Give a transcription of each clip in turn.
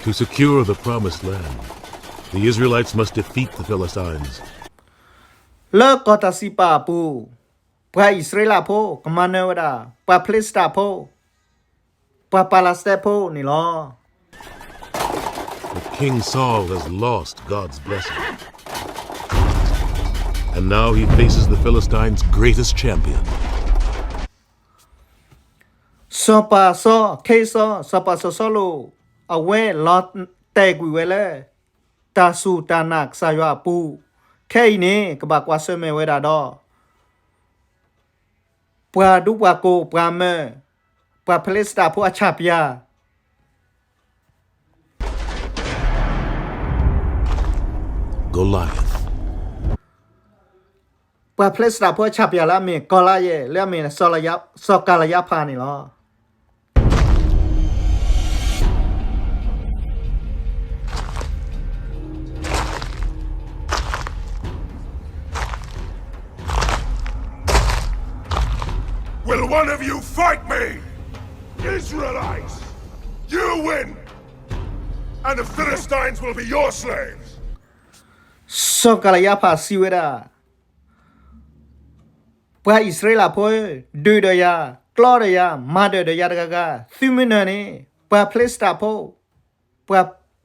To secure the promised land, the Israelites must defeat the Philistines. လၢကီၢ်တၢ်စံးပာ်အပူၤ, ပှၤအံၣ်စရ့လးဖိကမၤနၢၤဝဲဒၣ် ပှၤဖလ့ၡတၢ်ဖိ, ပှၤပၤလးစတဲဖိန့ၣ်လီၤ. But King Saul has lost God's blessing. And now he faces the Philistines' greatest champion. စီၤပၤစီၤ, ခ့စီၤ, စီၤပၤစီၤစီလူး, အဝဲလီၤတဲာ်ကွံာ်ဝဲလၢ တၢ်စူၢ်တၢ်နာ်ကစၢ်ယွၤအပူၤ, ခဲအံၤန့ၣ် ကဘၣ်ကွၢ်ဆၢၣ်မဲာ်ဝဲဒၣ်ဒီး ပှၤဒူပှၤကိၢ်ပှၤမၢ, ပှၤဖလ့ၡတၢ်ဖိအဆၣ်ပၠၣ် Goliath. ပှၤဖလ့ၡတၢ်ဖိအဆၣ်ပၠၣ်လၢအမ့ၢ်ကီလယဲၢ်, လၢအမ့ၢ်စီၤကၤလယါဖးန့ၣ်လီၤ. Will one of you fight me? Israelites, you win, and the Philistines will be your slaves. စီၤကၤလယါဖးစံးဝဲဒၣ်, ပှၤအံၣ်စရ့လးဖိ, ဒုးဒီးယၤ, ကျီဒီးယၤ, မၤဒၢၣ်ဒီးယၤတဂၤဂၤ, သုမ့ၢ်နၢၤန့ၣ် ပှၤဖလ့ၡတၢ်ဖိ, ပှၤ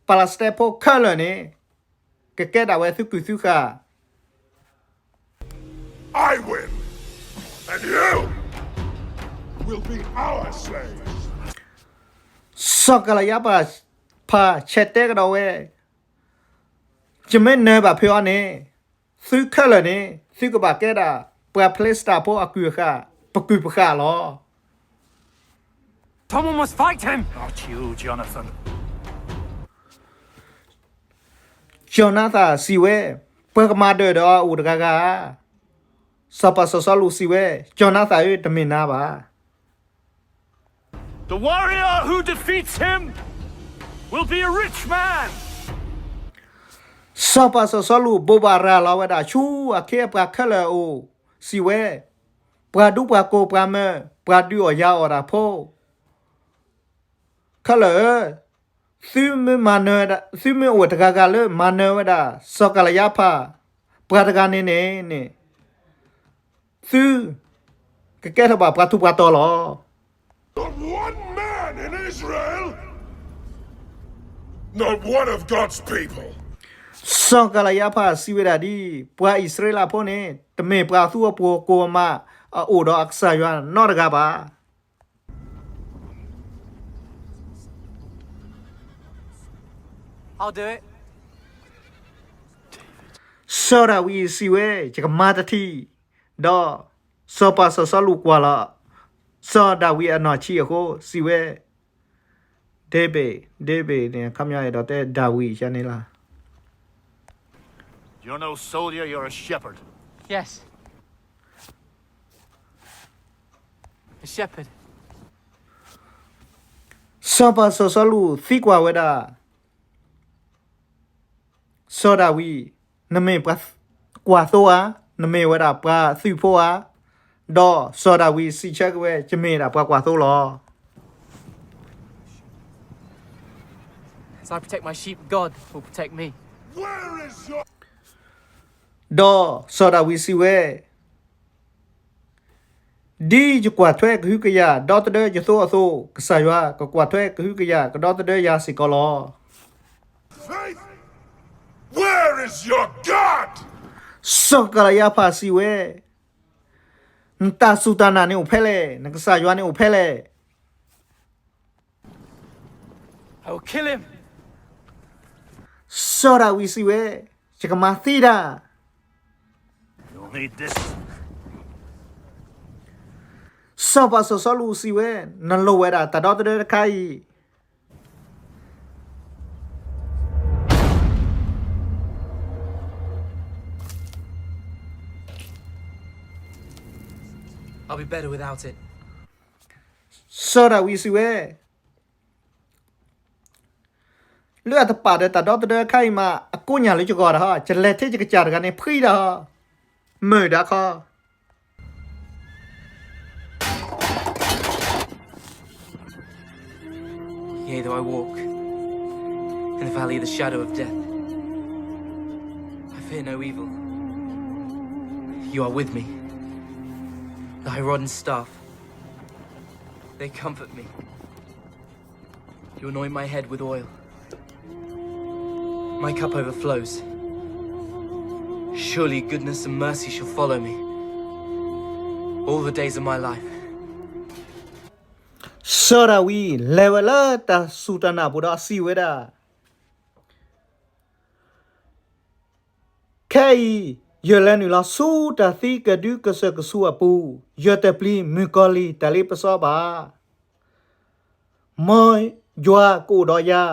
ပၤလးစတဲဖိခဲလၢာ်န့ၣ် ကကဲဒၣ်ဝဲသုကုၢ်သုဃာ် I win, and you will be our slaves. စီၤကၤလယါဖးဆဲးတဲကဒီးဝဲ, ယမ့ၢ်နၢၤဘၣ်ဖဲအီၤန့ၣ်, သုခဲလၢာ်န့ၣ် သုကဘၣ်ကဲဒၣ် ပှၤဖလ့ၡတၢ်ဖိအကုၢ်အဃာ်, ပကုၢ်ပဃာ်လီၤ. Someone must fight him! Not you, Jonathan. ကၠီၤနါသၣ်စံးဝဲ, ပှၤကမၤဒၢၣ်ဒီးအအိၣ်တဂၤဂၤဧါ. စီၤပၤစီၤစီလူးစံးဝဲ, ကၠီၤနါသၣ်ဧၢ, တမ့ၢ်နၤဘၣ်. The warrior who defeats him will be a rich man. စီၤပၤစီၤစီလူးဘိးဘၣ်ရၤလီၤဝဲဒၣ်ဆူအခ့အပှၤခဲလၢာ်အအိၣ်, စံးဝဲ, ပှၤဒူပှၤကိၢ်ပှၤမၢ, ပှၤဒုးအီၣ်ယၤအီၣ်တၢ်ဖိ ခဲလၢာ်ဧၢ, သုမ့ၢ်မၤနၢၤ, သုမ့ၢ်အိၣ်တဂၤဂၤလၢမၤနၢၤဝဲဒၣ် စီၤကၤလယါဖး, ပှၤတဂၤန့ၣ်န့ၣ်န့ၣ်, သုကကဲထီၣ်ဘၣ်ပှၤထူးပှၤတီၤလီၤ. Not one man in Israel, not one of God's people. စီၤကၤလယါဖးစံးဝဲဒၣ်ဒ်, ပှၤအံၣ်စရ့လးဖိန့ၣ် တမ့ၢ်ပှၤသူအပှိၤကိၢ်အမး, အအိၣ်ဒီးအကစၢ်ယွၤနီတဂၤဘၣ်. I'll do it. စီၤဒၤဝံးစံးဝဲ, ယကမၤတထံၣ်, ဒီးစီၤပၤစီၤစီလူးကွၢ်လီၤ စီၤဒၤဝံးအနီၢ်ဆံးအဃိ စံးဝဲ, David, David န့ၣ် အခီပညီအဲၣ်ဒိးတဲဒၤဝံးန့ၣ်လီၤ. You're no soldier, you're a shepherd. Yes. A shepherd. စီၤပၤစီၤစီလူးသံကွၢ်ဝဲဒၣ် စီၤဒၤဝံး, နမ့ၢ်ပှၤကွၢ်သိဧါ, နမ့ၢ်ဝဲဒၣ်ပှၤသုးဖိဧါ, ဒီးစီၤဒၤဝံးစံးဆၢက့ၤဝဲ, ယမ့ၢ်ဒၣ်ပှၤကွၢ်သိလီၤ. As I protect my sheep, God will protect me. ဒီးစီၤဒၤဝံးစံးဝဲ, ဒ်ယကွၢ်ထွဲကဟုကယာ်ဒီသဒၢယသိအသိး, ကစၢ်ယွၤကကွၢ်ထွဲကဟုကယာ်ကဒီသဒၢယၤစ့ၢ်ကီးလီၤ. Faith, where is your God? စီၤကၤလယါဖးစံးဝဲ, နတၢ်စူၢ်တၢ်နာ်န့ၣ်အိၣ်ဖဲလဲၣ်, နကစၢ်ယွၤန့ၣ်အိၣ်ဖဲလဲၣ်. I will kill him. စီၤဒၤဝံးစံးဝဲ, ယကမၤသံတၢ်. You'll need this. စီၤပၤစီၤစီလူးစံးဝဲ, နလိၣ်ဝဲဒၣ်တၢ်ဒီသဒၢတခါအံၤ. I'll be better without it. စီၤဒၤဝံးစံးဝဲ, လၢအတပာ်ဒီးတၢ်ဒီသဒၢတခါအံၤမး အကိးညၣ်လၢယဂီၢ်တၢ်ဟီ, ယလဲၤထဲယကစၢ်တဂၤန့ၣ်ဖှံတၢ်ဟီ, မုာ်တၢ်ခီ. Yea, though I walk In the valley of the shadow of death, I fear no evil. You are with me. Thy rod and staff, they comfort me. You anoint my head with oil. My cup overflows. Surely goodness and mercy shall follow me all the days of my life. စီၤဒၤဝံး လဲၤဝဲလၢတၢ်စူၢ်တၢ်နာ်ပူၤဒီးစံးဝဲဒၣ်, ခဲအံၤ ယလဲၤနုာ်လီၤဆူတၢ်သံကဒုကစၢၢ်ကဆူးအပူၤ, ယတပျံၤမုၢ်ကီၤလံၤတၢ်လ့ပစီဘၣ်. မ်ယွၤကအိၣ်ဒီးယၤ,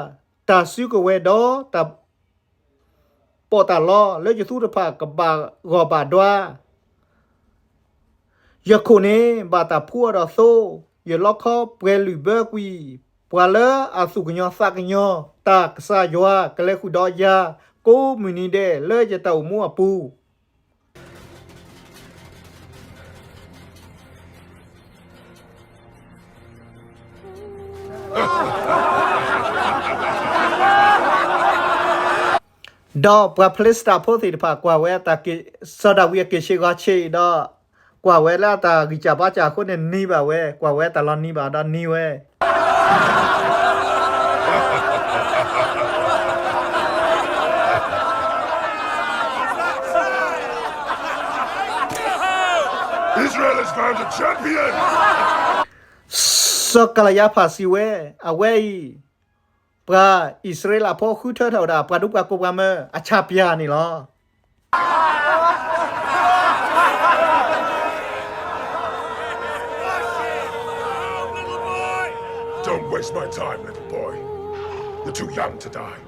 တၢ်စုကဝဲၤဒီးတၢ် ပီးတၢ်လီလၢယသူၣ်တဖၣ်ကဘၣ်ဂီၢ်ဘၣ်ဒွါ, ယခိၣ်န့ၣ်ဘၣ်တၢ်ဖှူအီၤဒီးသိ, ယလီခီပှဲၤလုာ်ဘၢကွံာ် ပှၤလၢအသူၣ်ကညီၤသးကညီၤ တၢ်ကစၢ်ယွၤကလဲၤဃုာ်ဒီးယၤ ကိးမုၢ်နံၤဒဲးလၢယတၢ်အိၣ်မူအပူၤ. ဒီးပှၤဖလ့စတံဖိသ့ၣ်တဖၣ်ကွၢ်ဝဲတၢ်က့ၤ, စီၤဒၤဝံးအက့ၢ်ဆ့ၣ်ဂီၤဆ့ၣ်ဒီး, ကွၢ်ဝဲလၢအတၢ်ဂံၢ်စၢ်ဘါစၢ်အဃိန့ၣ်နံၤဘၣ်ဝဲ, ကွၢ်ဝဲတၢ်လီၤနံၤဘၣ်ဒီးနံၤဝဲ. Israel has found a champion! စီၤကၤလယါဖးစံးဝဲ, အဝဲအံၤ ပှၤအံၣ်စရ့လးဖိဃုထၢထီၣ်ဝဲဒၣ် ပှၤဒူပှၤကိၢ်ပှၤမၢအဆၣ်ပၠၣ်န့ၣ်လီၤ. Don't waste my time, little boy. You're too young to die.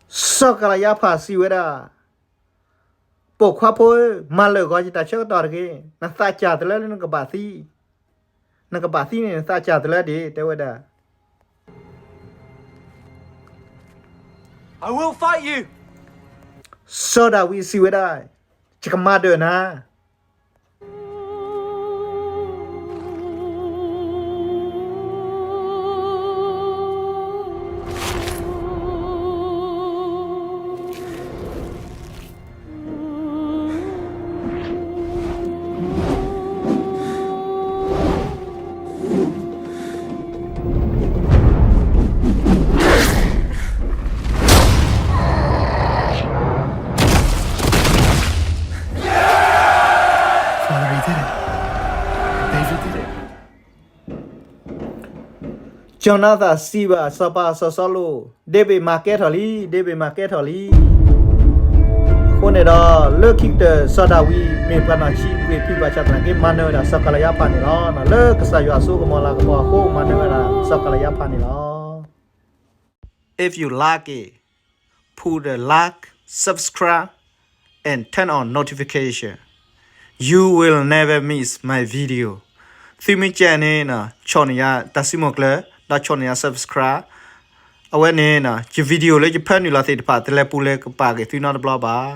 စီၤကၤလယါဖးစံးဝဲဒၣ်, ပိာ်ခွါဖိဧၢ, မၤလၢာ်ဂီၤယတၢ်ဆၢကတီၢ်တဂ့ၤ, နသးစၢ်တလၢလၢနကဘၣ်သံ, နကဘၣ်သံန့ၣ် နသးစၢ်တလၢဒံး တဲဝဲဒၣ်. I will fight you! စီၤဒၤဝံးစံးဝဲဒၣ်, ယကမၤဒၢၣ်နၤ. Father, he did it. David did it. Jonathan စံးဘၣ်စီၤပၤစီၤစီလူး, David မၤကဲထီၣ်လံ, David မၤကဲထီၣ်လံ. အဃိန့ၣ်ဒီး လၢခံကတၢၢ် စီၤဒၤဝံးမ့ၢ်ပှၤနီၢ်ဆံး ပှ့ၤဖုးဘၣ်ဆၣ်သနာ်က့ မၤနၢၤဝဲဒၣ်စီၤကၤလယါဖးန့ၣ်လီၤ. လၢကစၢ်ယွၤအစိကမီၤလၤကပီၤအဃိ မၤနၢၤဝဲဒၣ်စီၤကၤလယါဖးန့ၣ်လီၤ. If you like it, put the like, subscribe, and turn on notification. You will never miss my video. သုမ့ၢ်ကဲန့ၣ် ဆီၣ်န့ၢ်ယၤတၢ်စုမုၢ်ကျၢၤ, ဒီးဆီၣ်န့ၢ်ယၤ subscribe. အဝဲန့ၣ် ယ video လၢယဖၢနုာ်လီၤသ့ၣ်တဖၣ် တလဲၤပူၤလဲၤကပာ်က့ၤသုနီတဘျီဘၣ်.